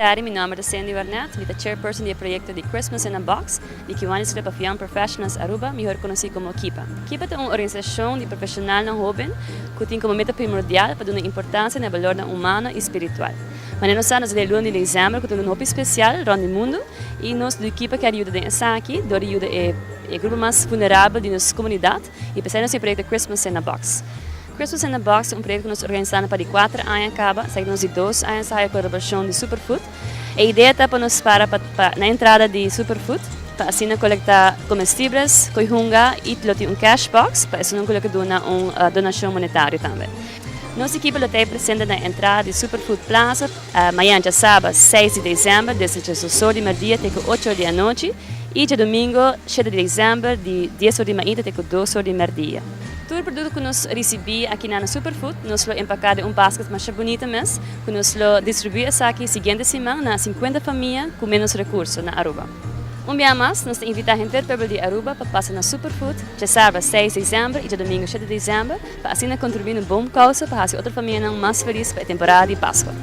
Tardi, mi nomber ta Sandy Warnet, mi ta chairperson di e proyecto di Christmas in a Box di Kiwanis Club of Young Professionals Aruba, mihor conoci como KIPA. KIPA ta un organisacion di profesionalnan hoben cu tin como meta primordial pa duna importancia na e balornan humano y spiritual. Manera nos sa, nos ta den e luna di december cu ta un luna hopi special rond di mundo y nos di KIPA kier yuda den esaki door di yuda e grupo mas vulnerabel di nos comunidad y p'esei nos tin e proyecto Christmas in a Box. Christmas in a Box ta un proyecto cu nos organisa na pa di cuater aña caba, esaki ta nos di dos aña sa haya colaboracion di Superfood. E idea ta pa nos para pa na entrada di Superfood pa asina colecta comestibles, coy hunga y lo tin un cash box pa esunnan cu lo ke duna un donacion monetario tambe. Nos ekipo lo ta e presente na entrada di Superfood Plaza mañana djasaba seis di december desde djesosor di merdia te cu ocho or di anochi y djadomingo shete di december di dies or di mainta te cu dos or di merdia. Tur produkto ku nos risibí aki na Superfood nos lo empaká den un basket masha bunita mes ku nos lo distribuí esaki siguiente siman na sinkuenta famia ku ménos rekurso na Aruba. Un bia mas nos ta invitá henter pueblo di Aruba pa pasa na Superfood djasabra seis desèmber i djadomingo shete desèmber pa asina kontribuí na bon kousa pa hasi otro famianan mas felis pa e temporada di Paskua.